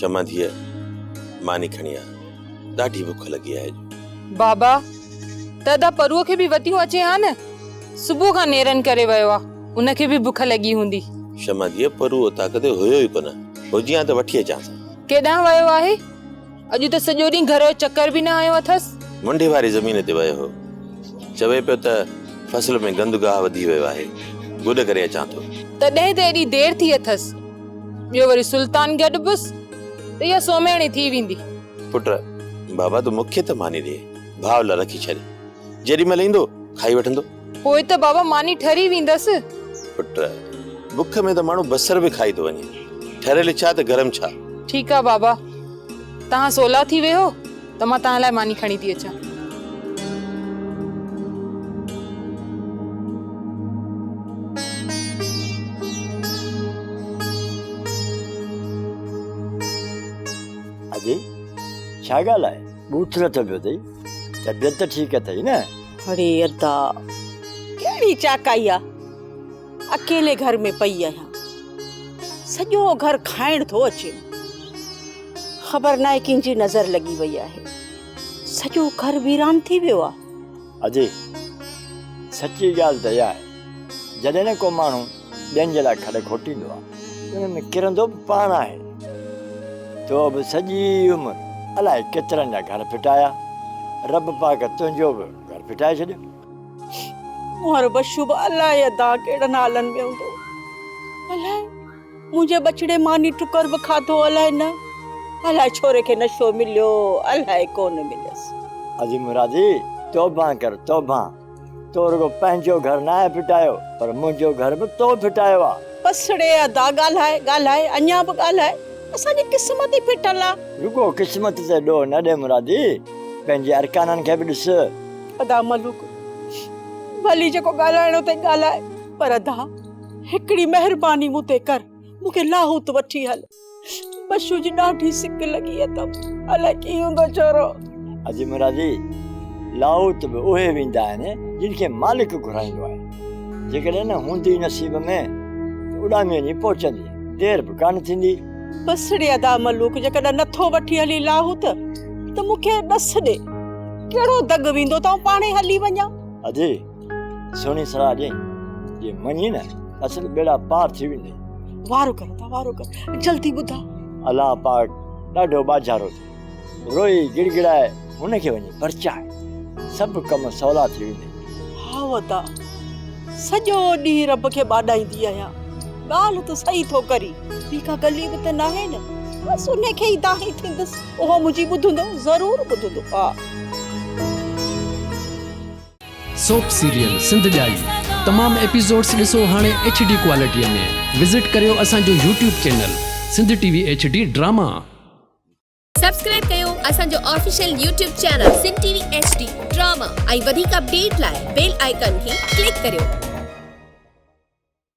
شمع ڌيء، ماني کڻي آ، ڏاڍي بک لڳي آهي اڄ. بابا، ته ادا پروء کي به وتيون اچي ها نه، صبح کان نيرن ڪري ويو آ، ان کي به بک لڳي هوندي. شمع ڌيء، پرو اوطاق تي هيو ئي ڪونه، هجي ها ته وٺي اچانس ها. ڪيڏانهن ويو آهي؟ اڄ ته سڄو ڏينهن گهر جو چڪر به نه هنيو اٿس. منڍي واري زمين تي ويو هو. چوي پيو ته فصل ۾ گند گاهه وڌي ويو آهي، گڏ ڪري اچان ٿو. تڏهن ته ايڏي دير ٿي اٿس. ٻيو وري سلطان گڏبس ته اها سومهڻي ٿي ويندي. پٽ، بابا تون مون کي ته ماني ڏي، ڀاء لاء رکي ڇڏ. جيڏي مهل ايندو، کائي وٺندو. پوء ته بابا ماني ٺري ويندس. پٽ، بک ۾ ته ماڻهو بصر به کائي ٿو وڃي. ٺريل ڇا ته گرم ڇا. ٺيڪ آ بابا، توهان سولا ٿي ويهو ته مان توهان لاء ماني کڻي ٿي اچان. ادي، ڇا ڳالهه آهي؟ ٻوٿ لٿو پيو اٿئي. طبيعت ته ٺيڪ اٿئي نه؟ اڙي ادا، ڪهڙي چاڪائي آ، اڪيلي گهر ۾ پئي آهيان، سڄو گهر کائڻ ٿو اچي. خبر ناهي ڪنهن جي نظر لڳي وئي آهي، سڄو گهر ويران ٿي ويو آ. ادي، سچي ڳالهه ته اها آهي، جڏهن نه ڪو ماڻهو ٻين جي لاء کڏ کوٽيندو آ، ان ۾ ڪرندو به پاڻ آهي. تو به سڄي عمر الائي ڪيترن جا گهر ڦٽايا، رب پاڪ تنهنجو به گهر ڦٽائي ڇڏيو. مون بشو به الائي ادا ڪهڙن حالن ۾ هوندو. الائي منهنجي ٻچڙي ماني ٽڪر به کاڌو الائي نه. الائي ڇوري کي نشو مليو الائي ڪونه مليس. ادي مرادي توبهان ڪر توبهان. تو رڳو پنهنجو گهر ناهي ڦٽايو پر منهنجو گهر به تو ڦٽايو آ. بس ڙي ادا ڳالهاء ڳالهاء اڃا به ڳالهاء اسان جي قسمت ئي ڦٽل آ. رڳو قسمت تي ڏوهه نه ڏي مرادي پنهنجي ارڪانن کي به ڏس. ادا ملوڪ ڀلي جيڪو ڳالهائڻو اٿئي ڳالهاء پر ادا هڪڙي مهرباني مون تي ڪر مون کي لاهوت وٺي هل. بشو جي ڏاڍي سڪ لڳي اٿم، الائي ڪيئن هوندو ڇورو. ادي مرادي، لاهوت به اهي ويندا آهن جن کي مالڪ گهرائيندو آهي. جيڪڏهن نه هوندي نصيب ۾ ته اڏامي وڃي پهچندي، دير به ڪانه ٿيندي. بس ڙي ادا ملوڪ، جيڪڏهن نٿو وٺي هلين لاهوت ته مون کي ڏس ڏي، ڪهڙو دڳ ويندو ته آئون پاڻهي هلي وڃان. ادي، سهڻي صلاح ڏئين، جي مڃين نه اصل ٻيڙا پار ٿي ويندين. وارو ڪر ادا وارو ڪر، جلدي ٻڌاء. الله پاڪ ڏاڍو ٻاجهارو ٿئي. روئي گڙگڙائي هن کي وڃي پرچاء، سڀ ڪم سولا ٿي ويندئي. هائو ادا، سڄو ڏينهن رب کي ٻاڏائيندي آهيان. ڳالهه ته صحيح ٿو ڪرين، ٻي ڪا گلي به ته ناهي نه. بس انهي کي ئي دانهين ٿيندس، اهو منهنجي ٻڌندو، ضرور ٻڌندو. ها. سوپ سيريل سنڌ ڄائي تمام ايپيسوڊس ڏسو هاڻي ايڇ ڊي ڪوالٽي ۾ وزٽ ڪريو اسان جو YouTube channel Sindh T V H D drama. Subscribe ڪيو اسان جو official YouTube channel Sindh T V H D drama ۽ وڌيڪ اپڊيٽ لاء بيل آئيڪان کي ڪلڪ ڪريو.